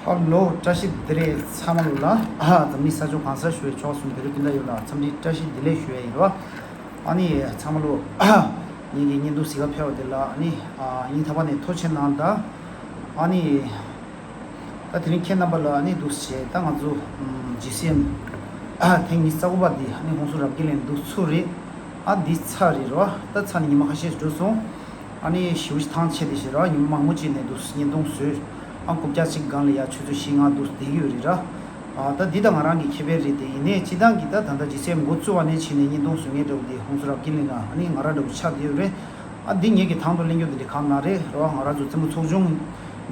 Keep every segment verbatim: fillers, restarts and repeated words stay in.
ཨ་ལོ། བཀྲ་ཤིས་བདེ་ལེགས་ཚང་མ་ལོ་ལ། ཨ་འཛམ་གླིང་ས་ཕྱོགས་གང་སར་བཞུགས་པའི་ཆོལ་ཁ་གསུམ་བོད་རིགས་སྤུན་ཟླ་ཡོངས་ལ་འཚམས་འདྲི་བཀྲ་ཤིས་བདེ་ལེགས་ཞུ་ཡ་ཡིན་རོ། ཨ་ནི་ཚང་མ་ལོ། ངེད་ཀྱི་བརྙན་ཐུང་གཟིགས་ག་ཕེབས་པ་དེ་ལ་ཨ་ནི་ཨ་སྙིང་ཐག་པ་ནས་ཐུགས་རྗེ་ཆེ་གནང་དང་། ཨ་ནི་ད་དེ་རིང་ཁྱེད་རྣམ་པ་ལ་ཨ་ནི་འདུག་བྱས། ད་ང་ཚོ་ཨམ་ཇི་སི་ཨེམ་ཨ་ཐེངས་ཉི་ཤུ་རྩ་དགུ་པ་འདི་ཨ་ནི་ཧུན་སུར་རབ་རྒྱས་གླིང་འདུག་ཚུགས་རེད། ཨ་འདི་ཚར་རེད་རོ། ད་ཚར་ནས་ཉི་མ་ཁ་ཤས་འགྲོ་སོང་། ཨ་ནི་ཞེ་པོ་ཅིག་ཐང་ཆད་དེ་ཞེ་ར་ཉི་མ་མང་པོ་ཅིག་ནས་འདུག་བརྙན་ཐུང་བཟོས། ཨ་རྐུབ་བཀྱག་གཅིག་སྒང་ལ་ཡ་ཆུ་ཚོད་བཞི་ལྔ་འདུག་བསྡད་ཀྱི་ཡོད་རེད་ར། ཨ་ད་འདི་ད་ང་རང་གི་ཁེ་ཕན་རེད་དེ། ཡིན་ནའི་སྤྱིར་བཏང་གི་ད་ད་ལྟ་ཇི་སི་ཨེམ་འགོ་བཙུགས་པ་ནས་ཕྱིན་ནས་བརྙན་ཐུང་བཟོ་མཁན་འདྲ་བོ་དེ་ཧུན་སུར་རབ་རྒྱས་གླིང་ལ་ཨ་ནི་ང་རང་འདྲ་བོ་ཆགས་བསྡད་ཡོད་རེད། ཨ་འདི་ངེད་ཀྱི་དང་དུ་གླེང་རྒྱུ་འདི་འདྲ་གང་ན་རེད་ར། ང་རང་ཚོ་བཙན་པོ་ཚོགས་ཆུང་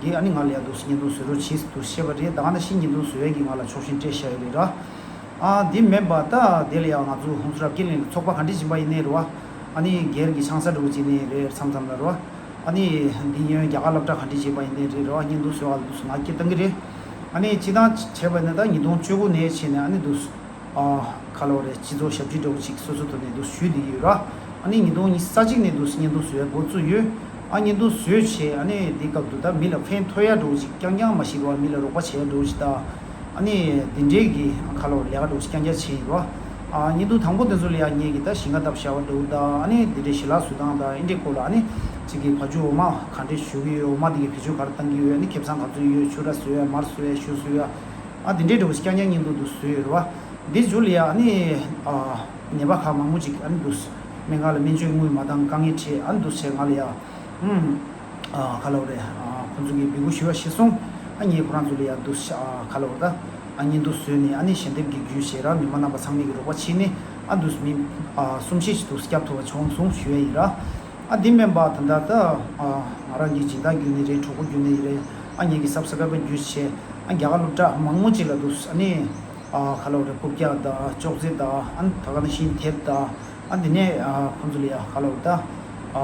གིས་ཨ་ནི་ང་ལ་ཡ་འདུག་བརྙན་ཐུང་བཟོ་རོགས་བྱེད་འདུག་བཤད་པ་རེད། ད་ག་ནང་བཞིན་བརྙན་ཐུང་བཟོ་ཡས་ཀྱི་ང་ལ་ཕྱོགས་ཞེན་སྤྲད་བཞག་ཡོད་རེད་ར། ཨ་འདི་མིན་པ་ད་དེ་ལ་ཡང་ང་ཚོ་ཧུན་སུར་རབ་རྒྱས་གླིང་ལ་ཚོགས་པ་ག་འདྲ་ཡིན་པ་ཡིན་ནའི་རེད་བ། ཨ་ནི་སྒེར་གྱི་ཆང་ས་འདྲ་བོ་ཅིག་ནས་རེད་མཚམས་མཚམས་ལ་རེད་བ། ཨ་ནི་འདི་ཡོན་རྒྱ་གར་སློབ་གྲྭ་ག་འདྲ་བྱས་པ་ཡིན་ནའི་རེད་རེད་བ། བརྙན་ཐུང་བཟོ་བ་ལ་འདུག་སེ་ང་སྐད་བཏང་གི་རེད། ཨ་ནི་སྤྱིར་བཏང་བྱས་པ་ཡིན་ན་ད་ཉིས་སྟོང་བཅུ་དགུ་ནས་བྱས་ནས་ཨ་ནི་འདུག་སེ་ཨ་ག་ལབ་དགོས་རེད། སྤྱི་ཚོགས་ཞབས་ཕྱི་འདྲ་བོ་ཅིག་སོ་སོ་ཐོག་ནས་འདུག་སེ་ཞུས་བསྡད་ཀྱི་ཡོད་ར། ཨ་ནི་ཉིས་སྟོང་ཉི་ཤུ་རྩ་གཅིག་ནས་འདུག་སེ་བརྙན་ཐུང་བཟོ་ཡ་འགོ་བཙུགས་ཡོད། ཨ་བརྙན་ཐུང་བཟོས་བྱས་ཨ་ནི་འདི་སྐབས་དུ་ད་མི་ལ་ཕན་ཐོགས་ཡ་འདྲ་བོ་ཅིག་རྐྱང་རྐྱང་མ་ཤེས་ར། མི་ལ་རོགས་པ་བྱེད་ཡ་འདྲ་བོ་ཅིག་ད། ཨ་ནི་འདི་འདྲའི་གི་ཁ་ལོ་ལས་ཀ་འདྲ་བོ་ཞིག་རྐྱང་རྐྱང་བྱས་ཡིན་རོ། ཨ་བརྙན་ཐུང་དང་པོ་དེ་ཚོ་ལ་ཡང་ངེད་ཀྱིས་ད་ཞིང་ཁ་བཏབ་བཞག་པ་འདྲ་བོ་དང་། ཨ་ནི་འདི་འདྲའི་ཞལ་ལག་བཟོ་སྟངས་དང་འདི་འདྲའི་སྐོར་ལ། ཨ་ནི་གཅིག་གིས་བ་ཕྱུགས་འོ་མ་ག་འདྲས་བཞོ་གི་ཡོད། འོ་མ་འདི་གའི་བེད་སྤྱོད་ག་རེ་བཏང་གི་ཡོད། ཨ་ནི་ཁེ་བཟང་ག་ཚོད་ཡོད། ཕྱུར་ར་བཟོ་ཡ། མར་བཟོ་ཡ། ཞོ་བཟོ་ཡ། ཨ་འདི་འདྲའི་འདྲ་བོ་ཞིག་རྐྱང་རྐྱང་བརྙན་ཐུང་དུ་བཟོས་ཡོད་རོ། འདི་མཇུག་ལ་ཡང་ཨ་ནི་ཨ་ནད་པ་ཁག་མང་པོ་ཅིག་ཨ་ནི་འདུག་སྨན་ཁང་ལ་སྨན་བཅོས་དངུལ་མ་བཏང་དཀའ་ངལ་འཕྲད། ཨ་ནི་འདུག་སེ་ང་ལ་ཡང་ཨུམ། ཨ་ག་ལབ་དགོས་རེད། ཨ་ཁོང་ཚོ་གིས་འབོད་སྐུལ་ཞུ་བ་གཞིར་བཟུང་ཨ་ངས་ཁོ་རང་ཚོ་ལ་ཡང་འདུག་སེ་ཨ་ག་ལབ་དགོས་རེད། ད་ཨ་བརྙན་ཐུང་བཟོས་ནས་ཨ་ནི་ཞལ་འདེབས་ཀྱི་བརྒྱུད་བྱས་ར་མི་མང་རྣམ་པ་ཚང་མས་ཀྱི་རོགས་པ་བྱས་ནས་ཨ་འདུག་སེ་མི་ཨ་གསུམ་བཞི་ཞིག་འདུག་སེ་བསྐྱབས་ཐུབ་པ་བྱུང་སོང་ཞུ་ཡ་ཡིན་ར། ཨ་འདི་མིན་པ་ད་ལྟ་ད་ཨ་ང་རང་གི་སྦྱིན་བདག་བརྒྱུད་ནས་རེད། གྲོགས་པོ་བརྒྱུད་ནས་རེད། ཨ་ངེད་ཀྱི་སབ་སི་ཀ་རའི་བར་བརྒྱུད་བྱས་ཨ་རྒྱ་གར་སློབ་གྲྭ་མང་པོ་ཅིག་ལ་འདུག་སེ་ཨ་ནི། ཨ་ག་ལབ་དགོས་རེད། རྐུབ་བཀྱག་དང་ཅོག་ཙེ་དང་། ཨ་ནི་ད་ག་ནང་བཞིན་དེབ་དང་། ཨ་འདི་ནས་ཨ་ཁོང་ཚོ་ལ་ཡ་ག་ལབ་དགོས་རེད། ད་ཨ་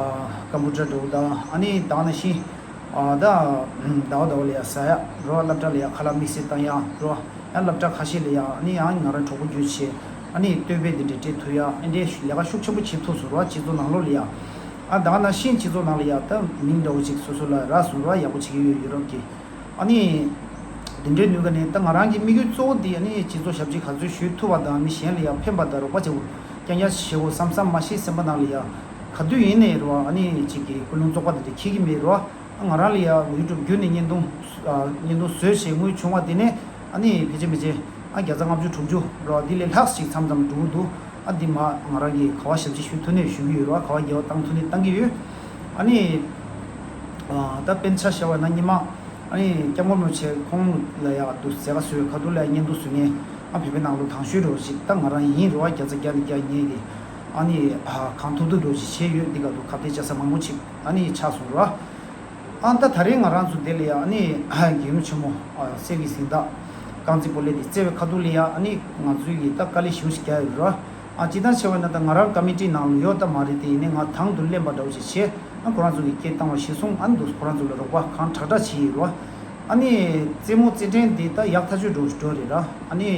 ཀམ་པུ་ཊར་འདྲ་བོ་དང་། ཨ་ནི་ད་ག་ནང་བཞིན་ཨ་ད་ཟླ་བ་ཟླ་བ་ལ་ཡ་ཟ་ཡ་རོ། སློབ་གྲྭ་ལ་ཡ་ཁ་ལག་དམིགས་བསལ་བཏང་ཡ་རོ། ཡང་སློབ་གྲྭ་ཁ་ཤས་ལ་ཡ་ཨ་ནི་ཡང་ང་རང་གྲོགས་པོ་བརྒྱུད་བྱས་ཨ་ནི་བསྟོད་དཔེ་འདི་འདྲ་སྤྲད་ཐུབ་ཡ། ཨ་འདྲའི་ལས་ཀ་ཤུགས་ཆེན་པོ་བྱེད་ཐུབ་སོང་རོ། སྤྱི་ཚོགས་ནང་ལོགས་ལ་ཡ། ཨ་ད་ག་ནང་བཞིན་སྤྱི་ཚོགས་ནང་ལ་ཡ་ད་མིང་འདྲ་བོ་ཅིག་སོ་སོ་ལ་རག་སོང་རོ། ཡག་པོ་བྱེད་ཀྱི་ཡོད་ཡུ་རོབ་ཀྱི། ཨ་ནི། འདི་འདྲའི་ནུས་ཀ་ནི་ད་ང་རང་གི་དམིགས་ཡུལ་གཙོ་བོ་འདི་ཨ་ནི་སྤྱི་ཚོགས་ཞབས་ཕྱི་ག་ཚོད་ཞུ་ཐུབ་པ་དང་མི་གཞན་ལ་ཡང་ཕན་པ་དང་རོགས་པ་བྱེད་དགོས་རྐྱང་རྐྱང་བྱེད་དགོས་བསམ་བསམ་མ་ཤེས་སེམས་པ་ནང་ལ་ཡང་ག་དུས་ཡིན་ནའི་རེད་བ། ཨ་ནི་གཅིག་གི་ཀུན་སློང་བཙོག་པ་འདི་འདྲ་འཁྱེར་གྱི་མེད་རེད་བ། ང་རང་ལ་ཡང་ཡུ་ཊུབ་བརྒྱུད་ནས་བརྙན་ཐུང་། བརྙན་ཐུང་བཟོས་བྱས་དངུལ་བྱུང་བ་དེ་ནས་ཨ་ནི་ཕལ་ཆེར་ཕལ་ཆེར་ཨ་བརྒྱ་ཚར་ལྔ་བཅུ་དྲུག་ཅུ་རེད་བ། འདི་ལས་ལྷག་ཅིག་མཚམས་མཚམས་འགྲོ་གི་འདུག་ཨ་འདི་མ་ང་རང་གིས་ག་བ་ཞབས་ཕྱི་ཞུ་ཐུབ་ནའི་ཞུ་གི་ཡོད་རེད་བ། ག་བ་རྒྱལ་བ་བཏང་ཐུབ་ནའི་བཏང་གི་ཡོད། ཨ་ནི། ཨ་ད་དཔེར་ན་ཆ་བཞག་པ་ན་སྔོན་མ། ཨ་ནི་སྐྱབས་མགོན་རིན་པོ་ཆེ་ཁོང་ལ་ཡ་འདུག་མཛད་དཀའ་བཟོས་ཁ་ཐུག་ལ་ཡ་བརྙན་ཐུང་བཟོ་མཁན་ཨ་བོད་པའི་ནང་ལོགས་དང་ཤོས་འདྲ་བོ་ཞིག་ད་ང་རང་ཡིན་རེད་བ། བརྒྱ་ཆ་བརྒྱ་ནས་བརྒྱ་ངེད་ཀྱིས་ཨ་ནི་ཨ་གང་ཐུབ་ཐུབ་འདྲ་བོ་ཞིག་བྱས་ཡོད། འདི་ག་དུ་ཁ་གཏད་བཅག་ས་མང་པོ་ཅིག་ཨ་ནི་ཆགས་སོང་རེད་བ། ཨ་ད་ད་རེས་ང་རང་ཚོ་འདི་ལ་ཡ་ཨ་ནི་ཨ་རྒྱལ་ཡུམ་ཆེན་མོ་ཨ་གསེར་གྱི་གཟེངས་རྟགས་རྐང་རྩེད་སྤོ་ལོ་འདི་རྩེ་བའི་ཁ་ཐུག་ལ་ཡ་ཨ་ནི་ང་ཚོའི་གི་ད་དཀའ་ལས་ཞེ་པོ་ཞིག་བརྒྱབ་ཡོད་རེད་བ། ཨ་སྤྱིར་བཏང་བྱས་པ་ན་ད་ང་རང་ཀ་མི་ཊི་ནང་ལ་ཡོད་ད་མ་རེད་དེ། ཡིན་ནའི་ང་དང་དུ་ལེན་པ་འདྲ་བོ་ཞིག་བྱས། ཨ་ཁོ་རང་ཚོ་གི་སྐད་བཏང་བ་གཞིར་བཟུང་ཨ་འདུག་ཁོ་རང་ཚོ་ལ་རོགས་པ་གང་དྲག་དྲག་བྱས་ཡོད་རེད་བ། ཨ་ནི་རྩེད་མོ་རྩེད་འགྲན་འདི་ད་ཡག་ཐག་ཆོད་འགྲོ་འགྲོ་རེད་ར། ཨ་ནི་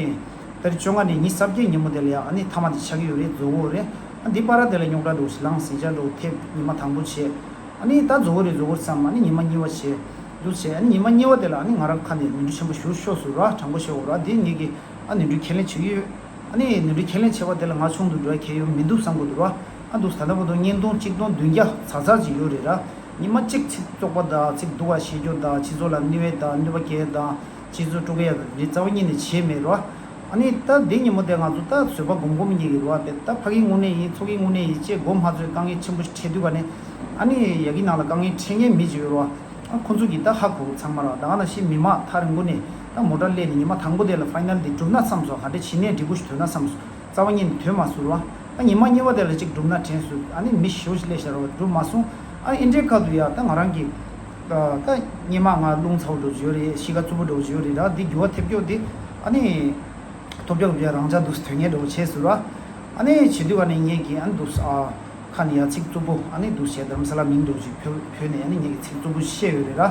ཏ་རིག་བཅོ་ལྔ་ནས་ཉི་ཤུ་རྩ་བརྒྱད་ཉིན་མོ་དེ་ལ་ཡ་ཨ་ནི་མཐའ་མ་དེ་ཆགས་ཀྱི་ཡོད་རེད། རྫོགས་ཀྱི་ཡོད་རེད། ཨ་འདི་བར་དེ་ལ་རྙོག་དྲ་འདྲ་བོ་ཞིག་ལངས། ཟིང་ཆ་འདྲ་བོ་ཐེབས། ཉི་མ་དང་པོ་བྱས། ཨ་ནི་ད་རྫོགས་ཀྱི་རེད་རྫོགས་ཀྱི་རེད་བསམ། ཨ་ནི་ཉི་མ་གཉིས་པ་བྱས། འདུག་བྱས། ཨ་ནི་ཉི་མ་གཉིས་པ་དེ་ལ་ཨ་ནི་ང་རང་ཁ་ནས་ནོར་འཁྲུལ་ཆེན་པོ་ཞེ་པོ་ཤོར་སོང་ར། དྲང་པོ་བཤད་དགོས་ར། འདི་ངེད་ཀྱིས་ཨ་ནོར་འཁྲུལ་ཁས་ལེན་བྱེད་ཀྱི་ཡོད། ཨ་ནི་ནོར་འཁྲུལ་ཁས་ལེན་བྱས་པ་དེ་ལ་ང་ཆུང་དུ་འགྲོ་ཡ་གལ་ཡོད་མི་འདུག་བསམ་གྱི་འདུག་ར། ཨ་འདུག་ད་ལྟ་བར་དུ་བརྙན་ཐུང་གཅིག་སྟོང་བདུན་བརྒྱ་ཚར་ཚར་ཅིག་ཡོད་རེད་ར། ཉི་མ་གཅིག་ཚིག་བཙོག་པ་དང་ཚིག་སྡུག་པ་བཤད་རྒྱུ་དང་། སྤྱི་ཚོགས་ལ་གནོད་པ་དང་གནོད་པ་སྐྱེལ་དང་། སྤྱི་ཚོགས་དཀྲུག་ཡ་དང་འདི་རྩ་བ་ཉིད་ནས་བྱས་མེད་ར། ཨ་ནི་ད་འདི་ཉིན་མོ་དེ་ང་ཚོ་ད་བཟོད་པ་སྒོམ་སྒོམ་ཉེས་ཀྱི་རེད་བ། དེ་ད་ཕ་གིའི་དངོས་གནས་ཡིན། ཚོགས་ཀྱི་དངོས་གནས་ཡིན་ཅེས་སྒོམ་མ་ཚོས་དཀའ་ངལ་ཆེན་པོ་ཞིག་འཕྲད་དུས་ག་ནས་ཨ་ནི་ཡ་གི་ནང་ལ་དཀའ་ངལ་འཕྲད་མཁན་མི་ཅིག་ཡོད་རེད་བ། ཨ་ཁོ་ཚོ་གིས་ད་ཧ་གོ་ཚང་མ་ར། ད་ག་ནང་བཞིན་མི་མང་ཐག་རིང་པོ་ནས་ད་མོ་ཊ་སླེབས་ནས་ཉི་མ་དང་པོ་དེ་ལ་ཕའི་ནལ་འདི་གྲུབ་ན་བསམ་སོང་། ག་འདྲ་བྱས་ནས་འགྲིག་པོ་ཞིག་ཐོན་ན་བསམ་སོང་། རྩ་བ་ཉིད་ནས་ཐོན་མ་སོང་ར། ཨ་ཉི་མ་གཉིས་པ་དེ་ལ་གཅིག་གྲུབ་ན་དྲན་སོང་། ཨ་ནི་མི་ཞེ་པོ་ཞིག་སླེབས་ཤག་ར། གྲུབ་མ་སོང་། ཨ་ཨིན་དྲའི་ཁ་ཐུག་ཡ་ད་ང་རང་གི་ད་སྔོན་མ་ང་རླུང་ཚ་པོ་འདྲ་བོ་ཅིག་ཡོད་རེད། གཤིས་ཀ་རྩུབ་པོ་འདྲ་བོ་ཅིག་ཡོད་རེད་ད། འདི་འགྱུར་བ་ཐེབས་ཀྱོག་འདི་ཨ་ནི་ཐོབ་རྒྱག་རྒྱག་རང་འཇགས་འདུག་སེ་ཐོན་མཁན་འདྲ་བོ་བྱས་སོང་ར། ཨ་ནི་བྱེད་དུས་ག་ནས་ངེད་ཀྱིས་ཨ་ནི་འདུག་སེ་ཨ་ཁ་ནས་ཡ་ཚིག་རྩུབ་པོ་ཨ་ནི་འདུག་སེ་རྡ་རམ་ས་ལ་མིང་འདྲ་བོ་ཅིག་བོས་བོས་ནས་ཨ་ནི་ངེད་ཀྱིས་ཚིག་རྩུབ་པོ་བཤད་ཡོད་རེད་ར།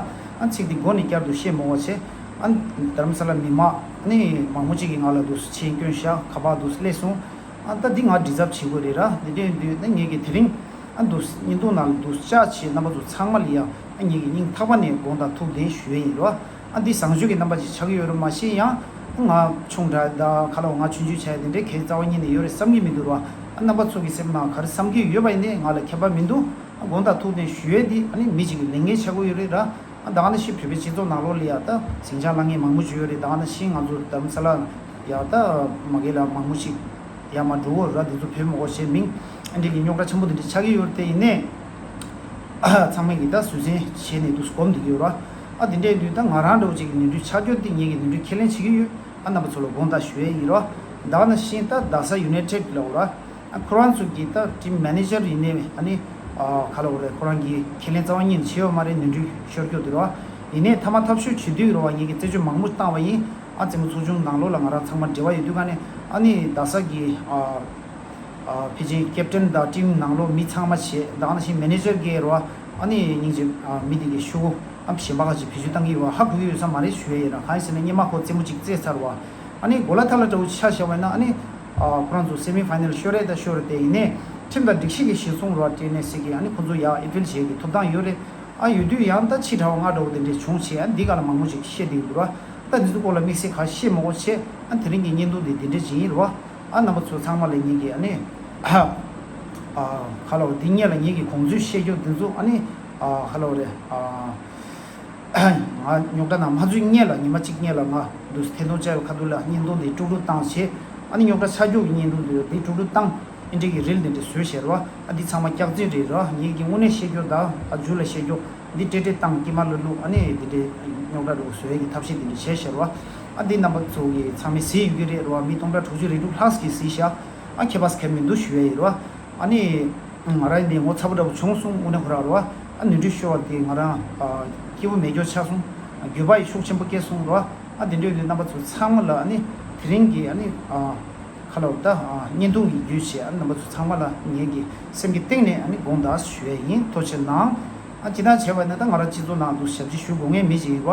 ཨ་ཚིག་འདི་མགོ་ནས་བསྐྱར་དུ་བཤད་མ་དགོས་པ་བྱས། ཨ་རྡ་རམ་ས་ལ་མི་མང་ཨ་ནི་མང་པོ་ཅིག་གིས་ང་ལ་འདུག་སེ་མཆན་བསྐྱོན་ཤག་ཁ་པར་འདུག་སེ་སླེབས་སོང་། ཨ་ད་འདི་ང་འདྲི་ཚབ་བྱེད་དགོས་རེད་ར། འདི་འདྲ་ཡིན་དུས་ད་ངེད་ཀྱིས་དེ་རིང་ཨ་འདུག་སེ་བརྙན་ཐུང་ནང་ལ་འདུག་སེ་བཅར་བྱས་རྣམ་པ་ཚོ་ཚང་མ་ལ་ཡ་ཨ་ངེད་ཀྱི་སྙིང་ཐག་པ་ནས་དགོངས་དག་ཐུགས་བདེན་ཞུ་ཡས་ཡིན་ར། ཨ་འདི་བཟང་སྤྱོད་ཀྱི་རྣམ་པ་ཅིག་ཆགས་ཀྱི་ཡོད་རེད། མ་གཞི་ཡང་ང་ཆུང་དྲགས་ད་ག་ལ་ང་ཆུང་ཆུང་ཆགས་ཡ་དེ་འདྲའི་གལ་རྩ་བ་ཉིད་ནས་ཡོད་རེད་བསམ་གྱི་མི་འདུག་ར། ཨ་རྣམ་པ་ཚོ་གི་སེམས་ནང་ག་རེ་བསམ་གྱི་ཡོད་པ་ཡིན་ནའི་ང་ལ་ཁྱད་པར་མི་འདུག་ཨ་དགོངས་དག་ཐུགས་ནས་ཞུ་ཡས་འདི་ཨ་ནི་མི་གཅིག་གི་ལས་འགན་ཆགས་ཀྱི་ཡོད་རེད་ར། ཨ་ད་ག་ནང་བཞིན་བོད་པའི་སྤྱི་ཚོགས་ནང་ལོགས་ལ་ཡ་ད་ཟིང་ཆ་ལངས་མཁན་མང་པོ་ཅིག་ཡོད་རེད། ད་ག་ནང་བཞིན་ང་ཚོ་རྡ་རམ་ས་ལ་ཡ་ད་མ་གི་ལ་མང་པོ་ཞིག་ཡར་མར་འགྲོ་གི་ཡོད་ར། འདི་ཚོ་བོད་མི་གོ་ཞེས་མིང་ཨ་འདྲི་གི་རྙོག་དྲ་ཆེན་པོ་འདི་འདྲ་ཆགས་ཀྱི་ཡོད་རེད། དེ་ཡིན་ནའི་ཚང་མས་ཀྱི་ད་བཟོད་བསྲན་བྱས་ནས་འདུག་སྒོམ་བསྡད་ཀྱི་ཡོད་ར། ཨ་དེ་འདྲའི་དུས་ད་ང་རང་འདྲ་བོ་ཅིག་གི་ནོར་འཁྲུལ་ཆགས་རྒྱུ་འདི་ངེད་ཀྱི་ནོར་འཁྲུལ་ཁས་ལེན་བྱེད་ཀྱི་ཡོད། ཨ་རྣམ་པ་ཚོ་ལ་དགོངས་དག་ཞུ་ཡས་ཡིན་ར། ད་ག་ནང་བཞིན་ད་རྡ་ས་ཡུ་ནའི་ཊེཌ་ལབ་ར། ཨ་ཁོ་རང་ཚོ་གི་ད་ཊིམ་མེ་ནེ་ཇར་ཡིན་ནའི་ཨ་ནི་ཨ་ག་ལ་འོ་རེད། ཁོ་རང་གི་ཁས་ལེན་རྩ་བ་ཉིད་ནས་བྱས་ཡོད་མ་རེད། ནོར་འཁྲུལ་ཤོར་རྒྱུ་དེ་ར། ཡིན་ནའི་མཐའ་མ་ཐབས་ཤོར་བྱེད་དུས་ར་བ་ངེད་ཀྱི་རྩད་གཅོད་མང་པོ་བཏང་བ་ཡིན། ཨ་རྩེད་མོ་ཚོགས་ཆུང་ནང་ལོགས་ལ་ང་རང་ཚང་མ་འབྲེལ་བ་ཡོད་དུས་ག་ནས་ཨ་ནི་རྡ་ས་གི་ཨ་ཨ་ཕལ་ཆེར་ཀེབ་ཊན་དང་ཊིམ་ནང་ལོགས་མི་ཚང་མ་བྱས། ད་ག་ནང་བཞིན་མེ་ནེ་ཇར་གྱིས་ར་བ་ཨ་ནི་སྙིང་རྗེ་ཨ་མི་དེ་གི་ཤོག་གུ་ཨ་གཞན་པ་ཁ་ཅིག་བེད་སྤྱོད་བཏང་གི་ཡོད་པ་ཧ་གོ་གི་ཡོད་ས་མ་རེད་ཞུ་ཡས་ཡིན་ར། གང་ཡིན་ཟེར་ན་སྔོན་མ་ཁོ་རྩེད་མོ་གཅིག་རྩེས་ཚར་བ། ཨ་ནི་གོ་ལ་ཐ་ལ་འདྲ་བོ་ཆ་བཞག་པ་ཡིན་ན་ཨ་ནི་ཨ་ཁོ་རང་ཚོ་སེ་མི་ཕའི་ནལ་ཤོར་རེད། ད་ཤོར་རེད། དེ་ཡིན་ནའི་ཁྲིམས་དང་སྒྲིག་གཞི་གི་གཞིར་བཟུང་ར་ཊེ་ནེ་སི་གི་ཨ་ནི་ཁོ་ཚོ་ཡར་ཨི་པིལ་བྱེད་ཀྱི་ཐོབ་ཐང་ཡོད་རེད། ཨ་ཡོད་དུས་ཡང་ད་ཕྱི་དྲ་བ་ང་འདྲ་བོ་དེ་འདྲས་བྱུང་བྱས། ཨ་འདི་ག་ལ་མང་པོ་ཞིག་བཤད་བསྡད་ཡོད་ར། ད་འདི་ཚོ་སྐོར་ལ་དམིགས་བསལ་ག་བཤད་མ་དགོས་བྱས། ཨ་དེ་རིང་གི་བརྙན་ཐུང་འདི་འདི་འདྲས་ཅིག་ཡིན་ར། ཨ་རྣམ་པ་ཚོ་ཚང་མ་ལ་ངེད་ཀྱི་ཨ་ནི་ཨ་ག་ལ་འོ་འདི་སྔོན་ལ་ངེད་ཀྱི་དགོངས་ཚུལ་བཤད་རྒྱུ་འདི་ཚོ་ཨ་ནི་ཨ་ག་ལ་འོ་རེད། ཨ་ང་རྙོག་དྲ་ནང་མ་འཛུལ་སྔོན་ལ་ཉི་མ་གཅིག་སྔོན་ལ་ང་འདུག་ཐད་གཏོང་བྱས་པའི་ཁ་ཐུག་ལ་བརྙན་ཐུང་འདི་དཀྲུག་དཀྲུག་བཏང་བྱས། ཨ་ནི་རྙོག་དྲ་ཆགས་རྒྱུ་གི་བརྙན་ཐུང་འདི་འདི་དཀྲུག་དཀྲུག་བཏང་། ཨེ་འདྲ་གི་རིལ་འདི་འདྲ་བཟོས་བྱས་ར། ཨ་འདི་ཚང་མ་སྐྱག་རྫུན་རེད་ར། ངེད་ཀྱི་དངོས་གནས་བཤད་རྒྱུ་ད་ཨ་ཇུ་ལ་བཤད་རྒྱུ་འདི་ཏྲེ་ཏྲེ་བཏང་དཀྱིལ་མ་ལ་བླུགས། ཨ་ནི་འདི་འདྲའི་རྙོག་དྲ་འདྲ་བོ་བཟོ་ཡས་ཀྱི་ཐབས་ཤེས་འདི་འདྲ་བྱས་བྱས་ར། ཨ་འདི་རྣམ་པ་ཚོ་གི་ཚང་མས་གཟིགས་ཡོད་ཀྱི་རེད་ར། མི་སྟོང་ཕྲག་དྲུག་ཅུ་རེ་དྲུག་ལྷག་གིས་གཟིགས་ཤག་ཨ་ཁྱད་པར་གང་མི་འདུག་ཞུ་ཡས་ཡིན་ར། ཨ་ནི་ང་རང་ཡིན་ནའི་ངོ་ཚ་པོ་འདྲ་བོ་བྱུང་སོང་། དངོས་གནས་ཁོ་ར་ར། ཨ་ནོར་འཁྲུལ་ཤོར་བ་དེ་ང་རང་ཨ་སྐྱིད་པོ་མེད་རྒྱུ་ཆགས་སོང་། འགྱོད་པ་ཡི་ཤུགས་ཆེན་པོ་སྐྱེས་སོང་ར། ཨ་དེ་འདྲ་ཡོད་དུས་རྣམ་པ་ཚོ་ཚང་མ་ལ་ཨ་ནི་དེ་རིང་གི་ཨ་ནི་ཨ། ཁ་ལོ་ད་བརྙན་ཐུང་གི་བརྒྱུད་བྱས་ཨ་རྣམ་པ་ཚོ་ཚང་མ་ལ་ངེད་ཀྱི་སེམས་ཀྱི་གཏིང་ནས་ཨ་ནི་དགོངས་དག་ཞུ་ཡས་ཡིན། ཐུགས་རྗེ་གནང་། ཨ་ཅི་ད་བྱས་པ་ཡིན་ན་ད་ང་རང་སྤྱི་ཚོགས་ནང་དུ་ཞབས་ཕྱི་ཞུ་དགོས་ངེས་མི་ཞིག་ཡིན་པ།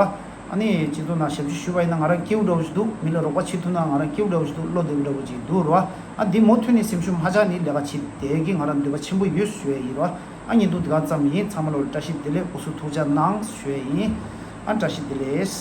ཨ་ནི་སྤྱི་ཚོགས་ནང་ཞབས་ཕྱི་ཞུ་བ་ཡིན་ན་ང་རང་སྐྱིད་པོ་འདྲ་བོ་ཞིག་འདུག་མི་ལ་རོགས་པ་བྱེད་ཐུབ་ན་ང་རང་སྐྱིད་པོ་འདྲ་བོ་ཞིག་འདུག་བློ་བདེ་པོ་འདྲ་བོ་ཅིག་འདུག་རོ། ཨ་འདི་མུ་མཐུད་ནས་སེམས་ཤུགས་མ་ཆག་ནས་ལས་ཀ་བྱེད་བསྡད་ཀྱི་ང་རང་འདོད་པ་ཆེན་པོ་ཡོད་ཞུ་ཡས་ཡིན་རོ། ཨ་བརྙན་ཐུང་འདི་ག་ཙམ་ཡིན། ཚང་མ་ལ་བཀྲ་ཤིས་བདེ་ལེགས། སྐུ་གཟུགས་ཐུགས་ཅག་གནང་ཞུ་ཡས་ཡིན། ཨ་བཀྲ་ཤིས་བདེ་ལེགས།